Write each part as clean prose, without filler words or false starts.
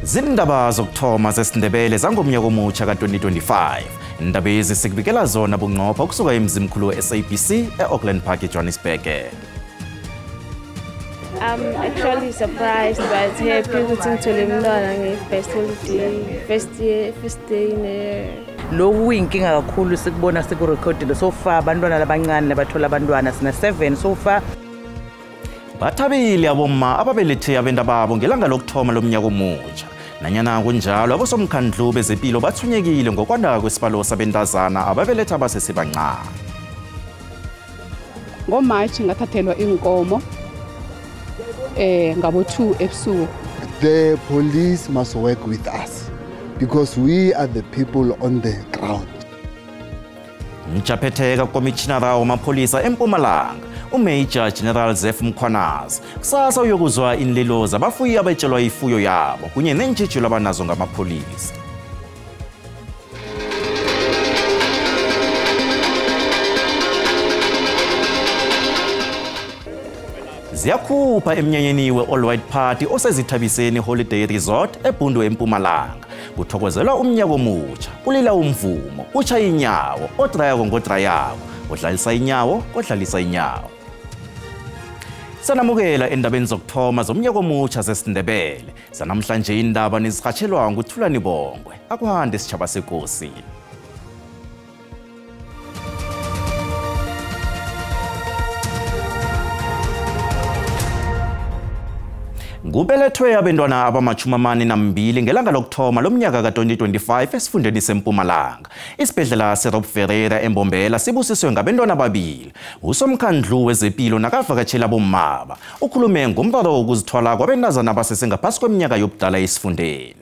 Zindaba zokuthoma zesiNdebele zangomnyaka omutsha ka-2025. Indaba ezi sikubikela zona bunqopha ukusuka emzimkhulu we-SABC e-Auckland Park eJohannesburg. I'm actually surprised but happy ukuthi ngithole umntwana nge-best holiday, first year, first day in a Lokhu kuyinkinga kakhulu sikubona sikurekhodile so far abantwana labancane labathola abantwana sina 7 so far. Bathabile abomma ababelethe abendababo ngelanga lokuthoma lomnyaka omutsha. Nanyana kunjalo abosomkhandlu bezempilo bathunyekile ngokwanda kwesibalo sabentazana ababeletha abasesebancane. NgoMarch ngathathelwa inkomo ngabo 2 ebusuku. The police must work with us because we are the people on the ground. Mjaphetheka komishinara wamapholisa eMpumalanga uMajor General Zeph Mkhwanazi kusasa uyokuzwa inlilo zabafuyi abetshelwa ifuyo yabo kunye neentjhijilo abanazo ngamapholisa. Ziyakhupha emnyanyeni we-All White Party osezithabiseni Holiday Resort eBhundu eMpumalanga. Kuthokozelwa umnyaka omutsha, kulila umvumo, utsha inyawo, odrayako ngodrayako, odlalisa inyawo, odlalisa inyawo. Sanamukela endabeni zokuthoma zomnyaka omutsha zesiNdebele. Sanamhlanje indaba nizirhatshelwa nguThulani Bongwe. Akwande sitjhaba sekosi. Kubelethwe abantwana abama-42 ngelanga lokuthoma lomnyaka ka-2025 esifundeni seMpumalanga. Isibhedlela seRob Ferreira eMbombela sibusiswe ngabantwana ababili. Usomkhandlu wezempilo nakavakatshela bomaba ukhulume ngomraro wokuzithwala kwabentazana abasesengaphasi kweminyaka yobudala esifundeni.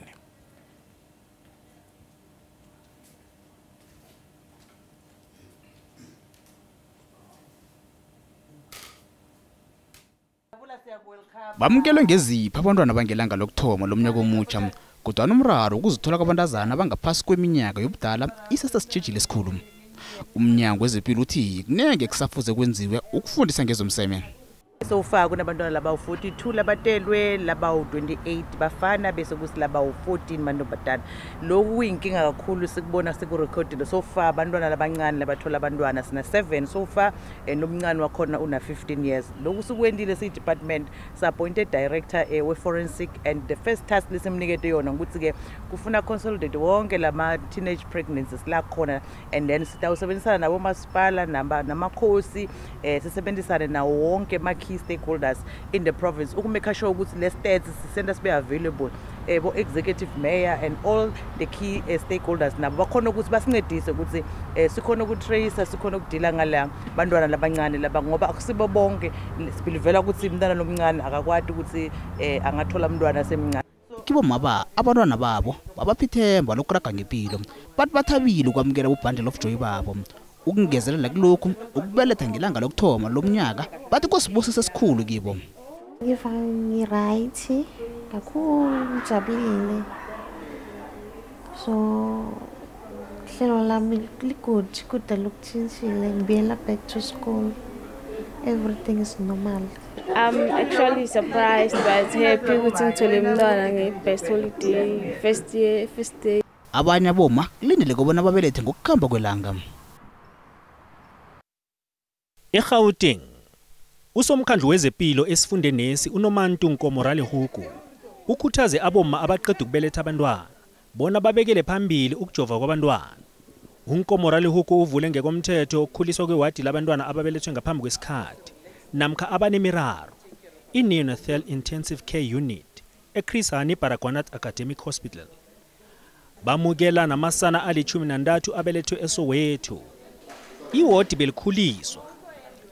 Bamukelwe ngezipho abantwana bangelanga lokuthoma lomnyaka omutsha, kodwa nomraro ukuzithola kwabantazana abangaphasi kweminyaka yobudala isesesitjhijilo esikhulu. Umnyango wezempilo uthi kunenge kusafuze kwenziwe ukufundisa ngezomseme. So far kunabantwana labawu-42 labatelwe, labawu-28 bafana bese kuthi labawu-14 mantombazana. Lokhu kuyinkinga kakhulu sikubona sikurekhodile so far abantwana labancane labathola abantwana sina 7 so far and omncane wakhona una 15 years. Lokhu sikwendile siyi-department sa-appointed director we-forensic and the first task lesimnikete yona ukuthi-ke kufuna consolidate wonke lama-teenage pregnancies la khona and then sitawusebenzisana nabomasipala namakhosi sisebenzisane nawo wonke key stakeholders in the province ukumake sure ukuthi le stats sisenda sibe available bo executive mayor and all the key stakeholders nabo bakhona ukuthi basincedise ukuthi sikhona ukutrace, sikhona ukudila ngala bantwana labancane laba ngoba akusibo bonke sibelivela ukuthi umntwana lomncane akakwati ukuthi angathola umntwana semncane. Kibo maba abantwana babo babapha ithemba lokuraga ngempilo bathi bathabile ukwamukela ubundle of joy babo. Ukungezelela kulokhu ukubeletha ngelanga lokuthoma lomnyaka bathi kosibusiso esikhulu kibo. Ngiva ngi-right kakhulu, ngijabulile. So hlelo lami li-good, kude lokutshintshile, ngibuyela back to school. Everything is normal. I'm actually surprised but happy ukuthi ngithole umntwana nge-best holiday, first year, first day. Abanye aboma kulindele kobona babelethe ngokukhamba kwelanga. eGauteng usomkhandlu wezempilo esifundenesi uNomantu Nkomo-Ralehoko ukhuthaze abomma abaqeda ukubeletha abantwana bona babekele phambili ukujova kwabantwana. UNkomo-Ralehoko uvule ngekomthetho ukukhuliswa kwewadi labantwana ababelethwe ngaphambi kwesikhathi namkha abanemiraro i-Neonatal Intensive Care Unit eChris Hani Baragwanath Academic Hospital. Bamukela namasana ali-13 abelethwe eSoweto. Iwodi belikhuliswa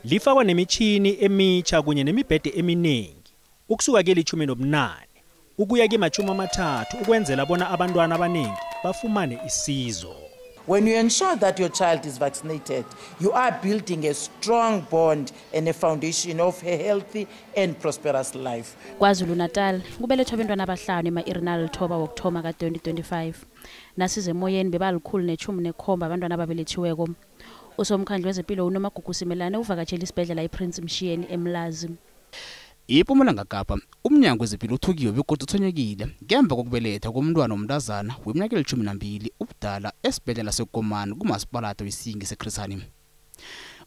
lifakwa nemichini emitsha kunye nemibhede eminingi ukusuka ke-18 ukuya ke-30 ukwenzela bona abantwana abaningi bafumane isizo. When you ensure that your child is vaccinated, you are building a strong bond and a foundation of a healthy and prosperous life. KwaZulu-Natal kubelethwa abantwana abahlanu ema-irini alithoba wokuthoma ka-2025. Nasize emoyeni bebalikhulu-17 abantwana ababelethiweko. Usomkhandlu wezempilo uNomagugu Simelane uvakatshela isibhedlela iPrince Mshiyeni eMlazi. IMpumalanga Kapa umnyango wezempilo uthukiwe begodu uthonyekile ngemva kokubeletha komntwana omntazana weminyaka eli-12 ubudala esibhedlela seKomani kumasipalata wesingi seChris Hani.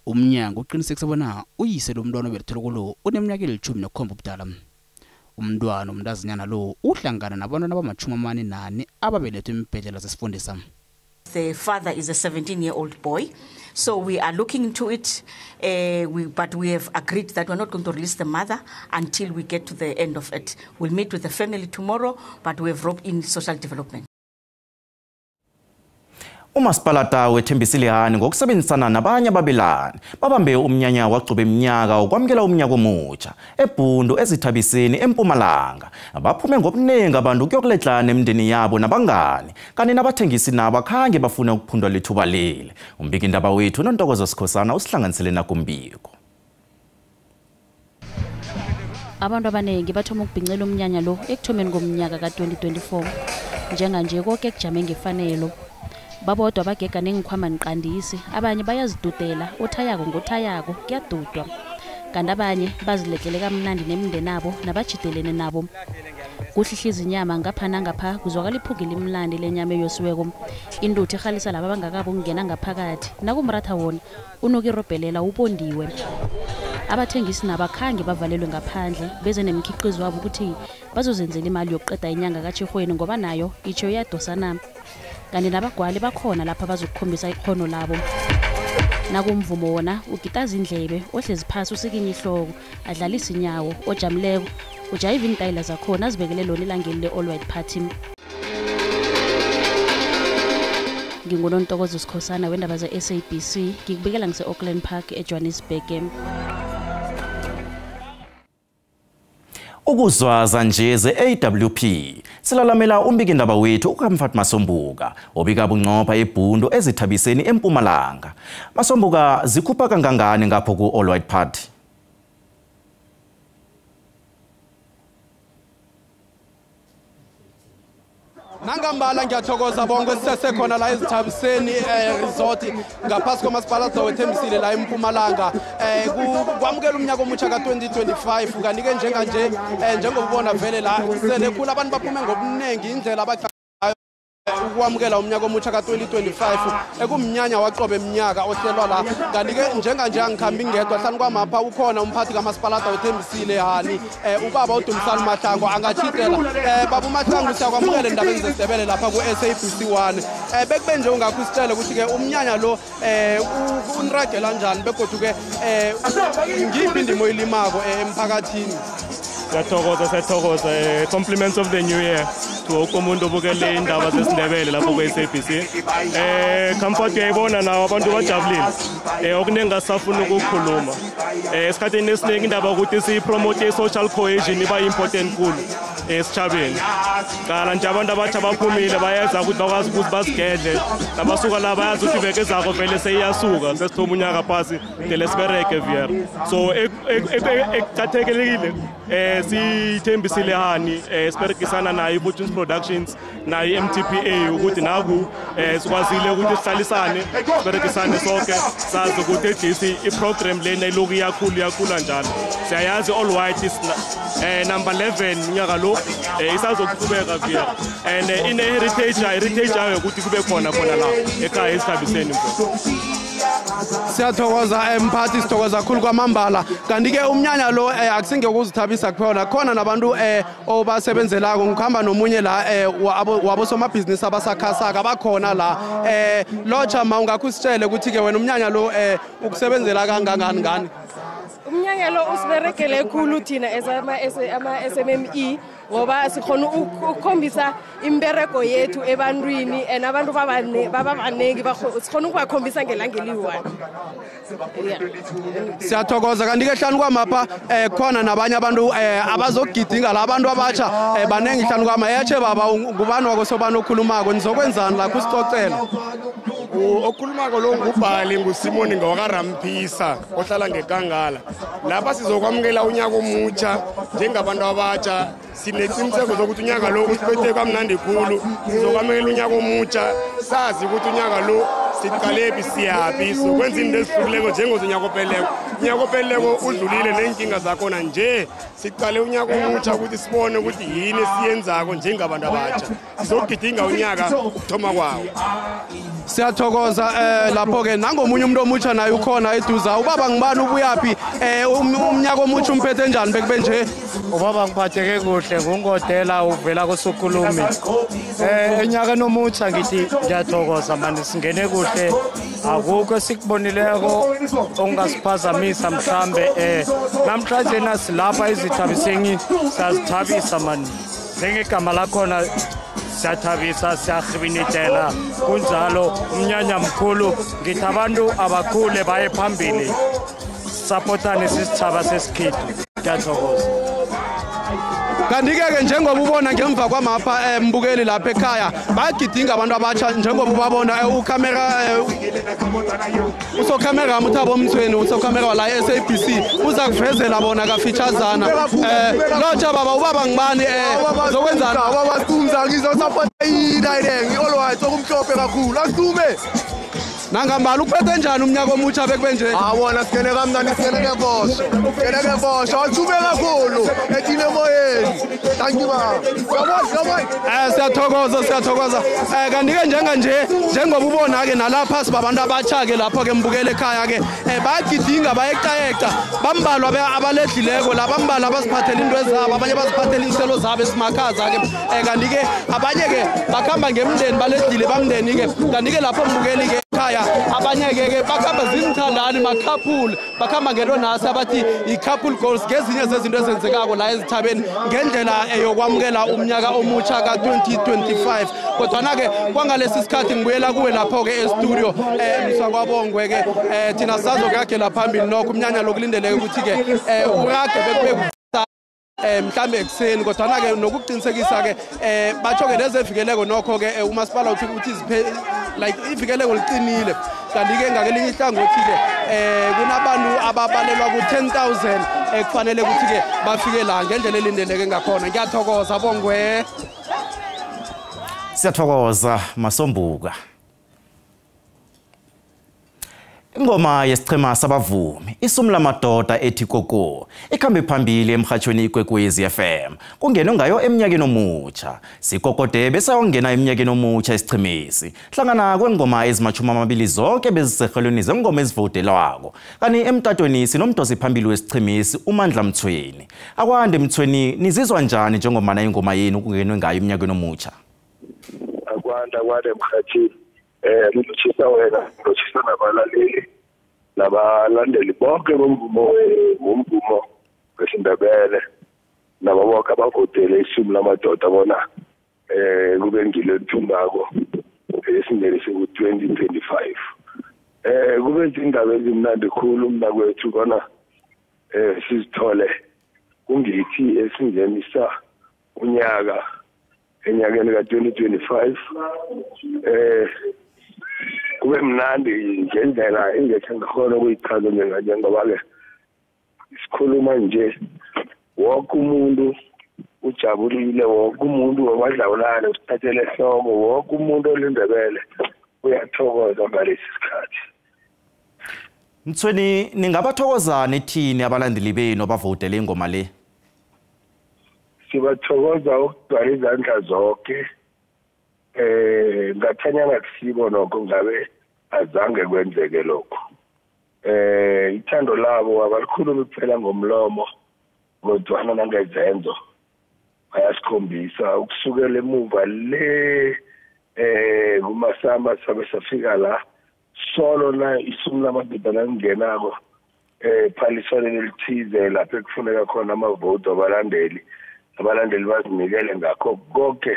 Umnyango uqinisekisa bona uyise lomntwana obelethelweko lo uneminyaka eli-17 ubudala. Umntwana omntazinyana lo uhlangana nabantwana abama-44 ababelethwe embhedlela zesifundisa. The father is a 17-year-old boy, so we are looking into it, but we have agreed that we're not going to release the mother until we get to the end of it. We'll meet with the family tomorrow, but we have roped in social development. Umasipalata wethembisile Hani ngokusebenzisana nabanye ababelani babambe umnyanya wagcobe iminyaka ukwamukela umnyaka omutsha eBhundu ezithabiseni eMpumalanga. Baphume ngobuningi abantu ukuyokuletlana emindeni yabo nabangani, kanti nabathengisi nabo akhange bafune ukuphundwa lithuba leli. Umbikindaba wethu uNontokozo Sikhosana usihlanganisele nakumbiko. Abantu abaningi bathoma ukubhincela umnyanya lo ekuthomeni komnyaka ka-2024. Njenganje konke kujame ngefanelo. Babodwa bagega nengikhwama niqandisi, abanye bayazidudela, othayako ngothayako kuyadudwa. Kanti abanye baziletlele kamnandi nemindeni nabajidelene nabo. Kuhlihliza inyama ngapha nangapha kuzwakala iphuki limlandi lenyama eyosiweko. Intuthu erhalisa laba abangakabo ukungena ngaphakathi. Nakumratha wona unuka irobhelela ubondiwe. Abathengisi nabakhange bavalelwe ngaphandle beze nemikhiqizo wabo ukuthi bazozenzela imali yokuqeda inyanga kaTjhirhweni ngoba nayo itsho iyadosana. Kanti nabagwali bakhona lapha bazokukhombisa ikhono labo. Nakumvumo wona ugitaza indlebe, ohlezi phasi usikinye ihloko, adlalisa inyawo, ojamileko ujayiva iintayila zakhona azibekele lona elangeni le-All White Party. NginguNontokozo Sikhosana wendaba ze-SABC, ngikubikela ngise-Auckland Park eJohannesburg. Ukuzwaza nje ze-AWP silalamela umbikindaba wethu uComfort Masombuka obika bunqopha eBhundu ezithabiseni eMpumalanga. Masombuka, zikhupha kangangani ngapho ku-All White Party? Nangambala ngiyathokoza bonke sisesekhona la ezithabiseni resort ngaphasi komasipalata wethembisile la eMpumalanga kwamukela umnyaka omutsha ka-2025. Kanti-ke njenganje njengokubona vele la sele khulu abantu baphume ngobuningi indlela ukwamukela umnyaka omutsha ka-2025 ekumnyanya waqobe eminyaka ohlelwa la. Kanti-ke njenganje angikhambi ngedwa, hlanu kwamapha ukhona umphathi kamasipalata wethembisile Hani ubaba uDumisani Mahlangu angachidela. Baba uMahlangu, siyakwamukela endabeni zesindebele lapha ku-SABC 1. Bekube nje ungakho usitshele ukuthi-ke umnyanya lo uniragela njani begodu-ke ngiyiphi indima oyilimako emphakathini? Siyathokoza, siyathokoza. Compliments of the new year to wonke umuntu obukele indaba zesindebele lapho ku-SABC. Comfort, uyayibona nawo abantu bajabulile. Okuningi asafuna ukukhuluma. Esikhathini esiningi indaba ukuthi siyipromote i-social cohesion iba important khulu esichabeni. Qala nje abantu abatsha baphumile bayeza ukuthi bakwazi ukuthi bazigedle. Nabasuka la bayazi ukuthi iveke ezako vele seyiyasuka sesithoma unyaka phasi dele sibereke VR. So ekuqakathekile sithembisile Hani siberegisana nayo i-Fortunes Productions nayo i-MTPA ukuthi naku sikwazile ukuthi sihlalisane siberegisane sonke sazi ukuthi at least i-program lena ilokhu iyakhula iyakhula njalo. Siyayazi All White is number 11 unyaka lo isazokuqhubeka via and ine heritage yayo ukuthi kube khona khona la ekhaya esithabiseni mfo. Siyathokoza mphathi, sithokoza kakhulu kwamambala. Kanti-ke umnyanya lo akusinge ukuzithabisa kuphela, khona nabantu obasebenzelako. Ngikhamba nomunye la wabosomabhizinisi abasakhasako abakhona la. Lotsha ma, ungakho usitshele ukuthi-ke wena umnyanya lo ukusebenzela kangangani ngani? Umnyanya lo usiberegele khulu thina as ama-SMME ngoba sikhona ukukhombisa imbereko yethu ebantwini and abantu baba baningi sikhona ukubakhombisa ngelanga eliyi-1. Siyathokoza. Kanti-ke hlanu kwamapha khona nabanye abantu abazogidinga la, abantu abatsha baningi hlanu kwama. Yetshe baba, ngubani wakosobani okhulumako, nizokwenzani lakho usicocele? Okhulumako lo ngubhali nguSimoni ngowakaRamphisa ohlala ngekangala. Lapha sizokwamukela unyaka omutsha njengabantu abatsha. Sineqiniseko zokuthi unyaka lo usiphethe kamnandi khulu. Sizokwamukela unyaka omutsha sazi ukuthi unyaka lo Siqalephi, siyaphi, sokwenza into ezihlukileko njengozonyaka opheleleko. Unyaka opheleleko udlulile neenkinga zakhona nje. Siqale unyaka omutsha ukuthi sibone ukuthi yini esiyenzako njengabantu abatsha. Sizogidinga unyaka ukuthoma kwawo. Siyathokoza lapho ke nangomunye umuntu omutsha naye ukhona eduza. Ubaba ngibani, ubuyaphi? Umnyaka omutsha umphethe njani bekube nje? Ubaba ngiphatheke kuhle, ngungodela uvela kuSukulumi. Enyakeni omutsha ngithi ngiyathokoza mani, singene kuhle, akukho esikubonileko okungasiphazamisa mhlambe. Namhlanje nasilapha ezithabiseni siyazithabisa mani, njengegama lakhona siyathabisa, siyarhibinitela kunjalo. Umnyanya mkhulu, ngithi abantu abakhule baye phambili, sapotane sisitshaba sesikhethu. Ngiyathokoza. Kanti-ke ke njengoba ubona ngemva kwamapha mbukeli lapha ekhaya bayagidinga abantu abatsha, njengoba ubabona ukhamera usokhamera uThabo Mthweni, usokhamera wala e-SABC uza kuvezela bona kafitshazana. Lotsha baba, ubaba ngibani, zokwenzani? Baba Stumza, ngizosapota i-Nideng, i-all white okumhlophe kakhulu. Asitume. Nangambala uphethe njani umnyaka omutsha bekube nje? Awona singene kamnandi, singene ngebosho. Singene ngebosho, awuthume kakhulu ethini emoyeni. Thank you baba. Yabona. Siyathokoza, siyathokoza. Kanti-ke njenganje njengoba ubona-ke nalapha sibabantu abatsha-ke lapho-ke mbukele ekhaya-ke bayagidinga, bayeqayeqa, bambalwa abaledlileko la, bambalwa abaziphathela into ezabo, abanye baziphathela iinselo zabo esimakhaza-ke. Kanti-ke abanye-ke bakhamba ngemndeni, baledlile bamndeni-ke. Kanti-ke lapho mbukeli-ke ekhaya abanye-ke bakhamba zinthandani, ma-couple, bakhamba ngento nasi abathi i-couple goals, ngezinye zezinto ezenzekako la ezithabeni ngendlela yokwamukela umnyaka omutsha ka-2025. Kodwana-ke kwangalesi sikhathi ngibuyela kuwe lapho-ke e-studio mswakwabongwe-ke thina sisazokuragela phambili nokho umnyanya lokulindeleke ukuthi-ke urage bekube mhlambe ekuseni, kodwana-ke nokuqinisekisa-ke batsho-ke nezevikeleko nokho-ke umasipala uthi ukuthi like ivikeleko liqinile. Kanti-ke ngakelinye ihlangothi-ke kunabantu ababalelwa ku-10,000 ekufanele ukuthi-ke bafike la ngendlela elindeleke ngakhona. Ngiyathokoza Bongwe. Siyathokoza Masombuka. Ingoma yesichema sabavumi Isumi Lamadoda ethi Koko ikhambe phambili emhathweni Ikwekwezi FM. Kungenwe ngayo eminyakeni omutsha. Sikokode besayongena eminyakeni omutsha isichemesi. Hlangana kwengoma ezimachumi zonke bezisehelweni zengoma ezivotelwako. Kanti emtatweni sinomdosi phambili wesichemesi uMandla Mthweni. Akwande Mthweni, nizizwa njani njengomana ingoma yenu kungenwe ngayo eminyakeni omutsha? Akwanda kwande mhathini. Ngilotshisa wena, ngilotshisa nabalaleli nabalandeli bonke bomvumo wesiNdebele nabo bonke abavotele Isumi Lamadoda bona kube ngilo elithumbako esingelise ku-2025. Kube izindaba ezimnandi khulu mnakwethu bona sizithole kungithi esingenisa unyaka enyakeni ka-2025. Kube mnandi ngendlela engekhe ngikhona ukuyichaza njengoba-ke sikhuluma nje wonke umuntu ujabulile, wonke umuntu wakwadlawulane usithathele ehloko, wonke umuntu oliNdebele uyathokoza ngalesi sikhathi. Mthweni, ningabathokozani thini abalandeli benu abavotele ingoma le? Sibathokoza ukugcwala izandla zonke. Ngathanyana kusibo nokho ngabe azange kwenzeke lokho. Ithando labo abalikhulumi kuphela ngomlomo kodwana nangezenzo bayasikhombisa ukusukela emuva le kumasamba sabe safika la solo na Isumi Lamadoda nangingenako phaliswaneni elithize lapho ekufuneka khona amavoti abalandeli bazinikele ngakho konke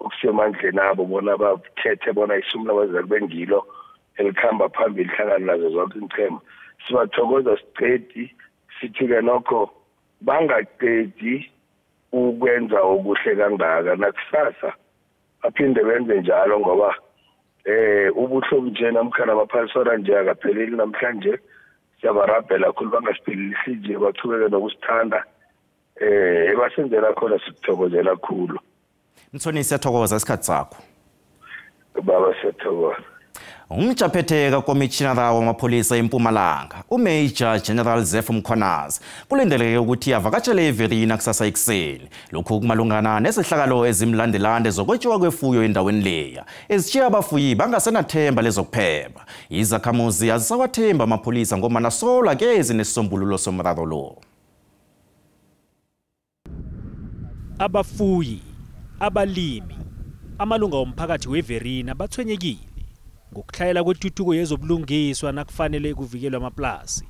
okusemandleni abo bona bakhethe bona Isumi Lamadoda kube ngilo elikhamba phambili hlangana nazo zonke iinchema. Sibathokoza siqedi sithi-ke nokho bangaqedi ukwenza okuhle kangaka, nakusasa baphinde benze njalo ngoba ubuhle nje namkhana amaphaliswana nje akapheleli namhlanje. Siyabarabhela khulu bangasiphelelisi nje, bachubeke nokusithanda ebasenzela khona, sikuthokozela khulu. Mthweni, siyathokoza isikhathi sakho. Baba, siyathokoza. Umjaphethe kakomitjhinara wamapholisa eMpumalanga, uMajor General Zeph Mkhwanazi, kulindeleke ukuthi avakatshele eVerina kusasa ekuseni. Lokhu kumalungana nesehlakalo ezimlandelande zokwetjiwa kwefuyo endaweni leya, ezitjhiya abafuyi bangasenathemba lezokuphepha. Izakhamuzi azisawathemba amapholisa ngombana sola kezi nesisombululo somraro lo. Abafuyi, abalimi, amalunga womphakathi weVerina bathwenyekile ngokuhlayela kwetuthuko yezobulungiswa nakufanele kuvikelwe amaplasi.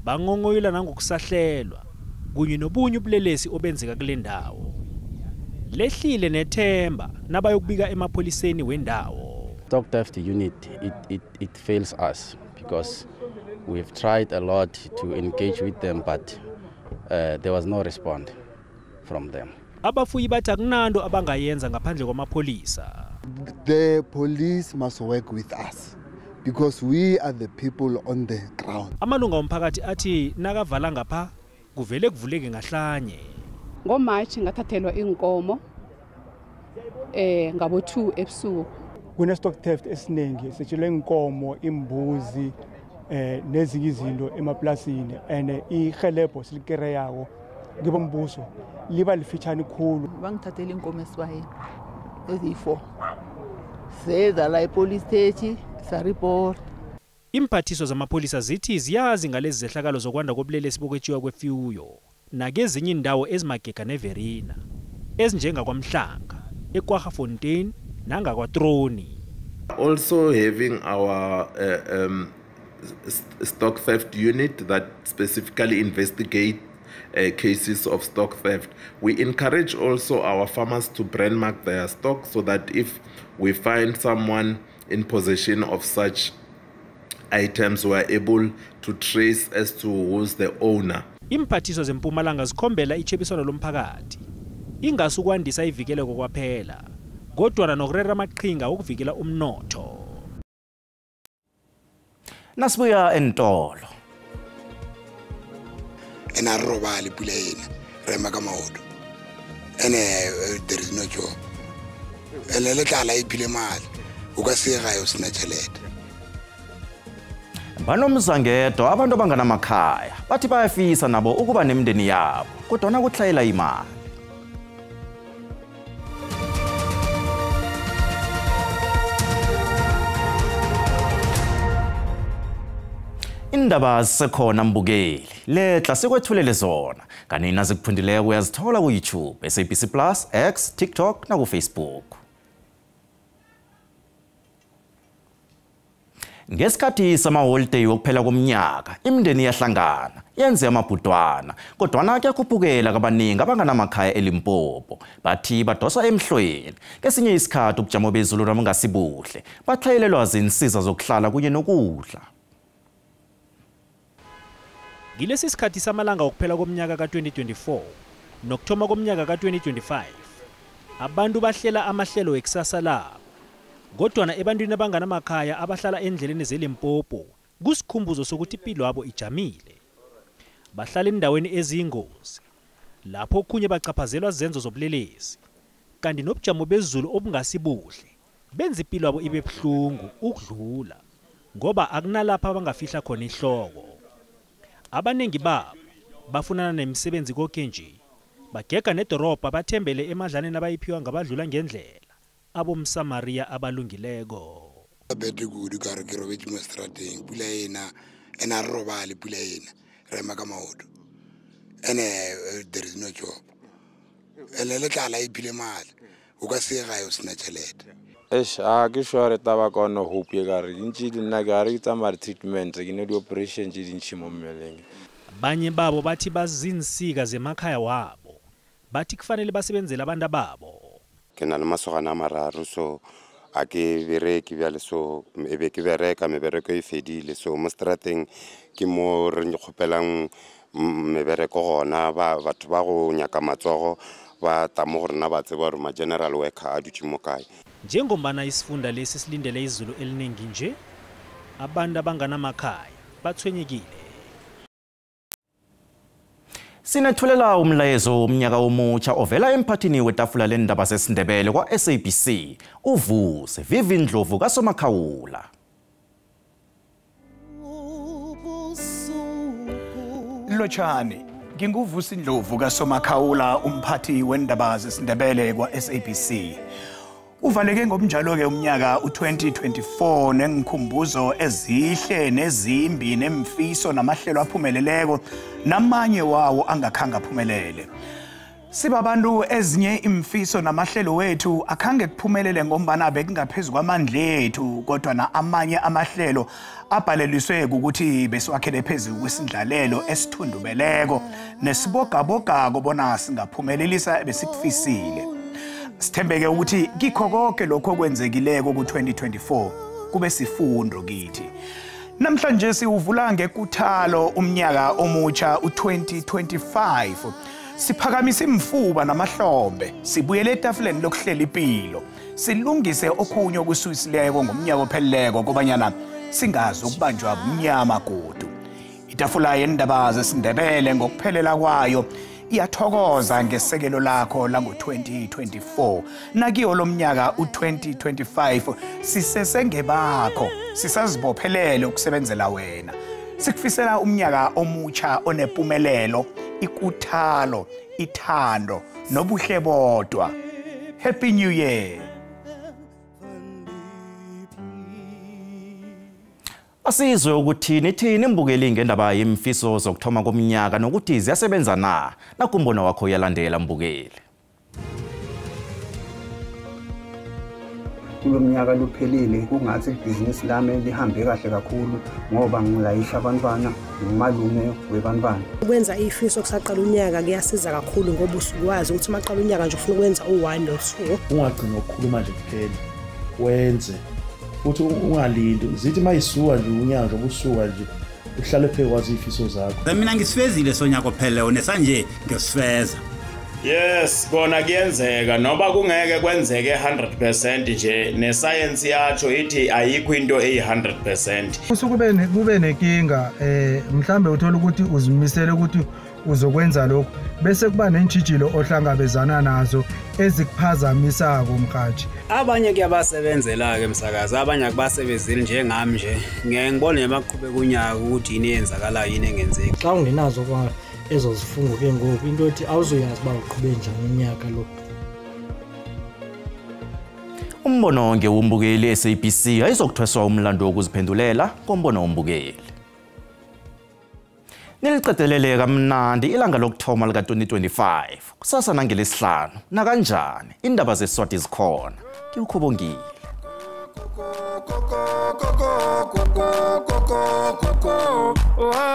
Bangongoyila nangokusahlelwa kunye nobunye ubulelesi obenzeka kule ndawo. Lehlile nethemba nabayokubika emapholiseni wendawo. Stock theft unit, it fails us because we've tried a lot to engage with them, but there was no response from them. Abafuyi bathi akunanto abangayenza ngaphandle kwamapholisa. The police must work with us because we are the people on the ground. Amalunga omphakathi athi nakavala ngapha kuvele kuvuleke ngahlanye. NgoMarch ngathathelwa inkomo ngabo 2 ebusuku. Kune stock theft esiningi, setshelwe inkomo, imbuzi nezinye izinto emaplasini, and ihelebho silikereyawo ngibombuso liba lifitshane khulu. Bangithathela inkomo esibayeni eziyi-4, seza la epolice station sareport. Imphathiso zamapholisa zithi ziyazi ngalezi zehlakalo zokwanda kobulelesi bokwetjiwa kwefuyo nakezinye indawo ezimagega neVerina ezinjengaKwaMhlanga, eKwaggafontein nangakwaTroni. Also having our stock theft unit that specifically investigate cases of stock theft. We encourage also our farmers to brand mark their stock so that if we find someone in possession of such items, we are able to trace as to who's the owner. Imphathiso zeMpumalanga zikhombela ichebiswano lomphakathi ingasi ukwandisa ivikeleko kwaphela, kodwa nokurera amaqhinga okuvikela umnotho. Nasibuya entolo. Ena re robale pula ena, re ema ka maoto. Ene there is no job. Ene le tlala e phile mali, o ka se gae o sena tšhelete. Banomzangedo abantu abanganamakhaya bathi bayafisa nabo ukuba nemindeni yabo, kodwa nakuhlayela imali. Indaba zisekhona mbukeli, letla sikwethulele zona. Kanti nazikuphundileko uyazithola ku-YouTube, SABC Plus, X, TikTok naku-Facebook. Ngesikhathi samaholideyi wokuphela komnyaka, imindeni iyahlangana, yenze amabhudwana, kodwana kuyakhuphukela kabaningi abanganamakhaya eLimpopo. Bathi badosa emhlweni. Kesinye isikhathi ubujamo bezulu nabungasibuhle, batlhayelelwa zinsiza zokuhlala kunye nokudla. Ngilesi sikhathi samalanga wokuphela komnyaka ka-2024 nokuthoma komnyaka ka-2025, abantu bahlela amahlelo ekusasa labo. Kodwana ebantwini abanganamakhaya abahlala endleleni zeLimpopo kusikhumbuzo sokuthi impilo yabo ijamile. Bahlala endaweni eziyingozi lapho okhunye bacaphazelwa zenzo zobulelesi, kanti nobujamo bezulu obungasibuhle benza impilo yabo ibe buhlungu ukudlula, ngoba akunalapha abangafihla khona ihloko. Abaningi babo bafunana nemisebenzi konke nje, bagega nedorobha bathembele emadlaneni abayiphiwa ngabadlula ngendlela, abomsamaria abalungileko. Bete kudu ka re ke robetse mo strateng, pula ena, ena re robale pula ena, re ema ka maoto. Ene there is no job. Ene le tlala e phile mali, o ka se gae o sena tšhelete. Eish, a ke sure taba ka no hope e ka re dintši di nna ke a re ke tsamaya treatment, ke ne di-operation tše dintši mo mmeleng. Banye babo bathi bazinsika zemakhaya wabo, bathi kufanele basebenzele abantu babo. Ke na le masogana a mararo, so a ke bereke bjale, so e be ke bereka, mebereko e fedile, so mo strateng ke mo re kgopelang mebereko gona, batho ba go nyaka matsogo ba tla mo go rena ba tseba gore ma-general worker a dutše mo kae. Njengombana isifunda lesi silindele izulu eliningi nje, abantu abanganamakhaya bathwenyekile. Sinethulela umlayezo womnyaka omutsha ovela emphathini wetafula lendaba zesiNdebele kwa-SABC, uVusi Vivi Ndlovu kaSomakhawula. Lotshani, nginguVusi Ndlovu kaSomakhawula, umphathi wendaba zesiNdebele kwa-SABC. Uvaleke ngobunjalo-ke umnyaka u-2024 nengikhumbuzo ezihle nezimbi nemfiso namahlelo aphumeleleko namanye wawo angakhange aphumelele. Sibabantu ezinye imfiso namahlelo wethu akhange kuphumelele ngombana bekungaphezu kwamandla ethu, kodwa na amanye amahlelo abhaleliswe ukuthi besiwakhele phezulu kwesindlalelo esithundubeleko nesibogabogako bona singaphumelelisa besikufisile. Sithembeke ukuthi kikho konke lokho okwenzekileko ku-2024 kube sifundo kithi. Namhlanje siwuvula ngekuthalo umnyaka omutsha u-2025. Siphakamisa imfuba namahlombe, sibuyele etafuleni lokuhlela impilo, silungise okhunye okusuyisileko ngomnyaka opheleleko kobanyana singazi ukubanjwa mnyama godu. Itafula yendaba zesiNdebele ngokuphelela kwayo iyathokoza ngesekelo lakho lango-2024. Nakiyo lo mnyaka u-2025 sisesengebakho, sisazibophelele ukusebenzela wena. Sikufisela umnyaka omutsha onempumelelo, ikuthalo, ithando nobuhle bodwa. Happy New Year. Asizwe ukuthi nithini mbukeli ngendaba yemfiso zokuthoma komnyaka nokuthi ziyasebenza na. Nakumbono wakho uyalandela mbukeli. Kulo mnyaka luphelile kungathi ibhizinisi lami lihambe kahle kakhulu ngoba ngilayisha abantwana, ngimalume webantwana. Ukwenza ifiso kusaqala unyaka kuyasiza kakhulu ngoba usukwazi ukuthi maqala unyaka nje ufuna ukwenza u1 no2. Ungagcini ukukhuluma nje kuphela, wenze futhi ungalindi. Zithi mayisuka nje unyaka nje ubusuka nje uhlale phezu kwazo izifiso zakho. Mina ngisifezile sonyaka opheleleyo nesanje ngiyosifeza. Yes, kona kuyenzeka noba kungeke kwenzeke 100% nje nesayensi yacho ithi ayikho into eyi-100%. Usuke kube nenkinga mhlambe uthola ukuthi uzimisele ukuthi uzokwenza lokho bese kuba nentshijilo ohlangabezana nazo ezikuphazamisako mkhathi. Abanye kuyabasebenzela ke emsakazo, abanye akubasebenzeli njengami nje. Ngeke ngibone maqhubeka unyaka ukuthi yini eyenzakalayo yini engenzeki. Xa ungenazo kwa ezo zifungo ke ngoku into ethi awuzoyazi uba uqhube njani unyaka lo. Umbono ngewumbukeli SABC ayizokuthweswa umlando wokuziphendulela kombono wombukeli. Niliqedelele kamnandi ilanga lokuthoma lika-2025. Kusasa nangelesihlanu nakanjani indaba zeSwati zikhona. Ngiwukhubongile. Koko, koko, koko, koko, koko.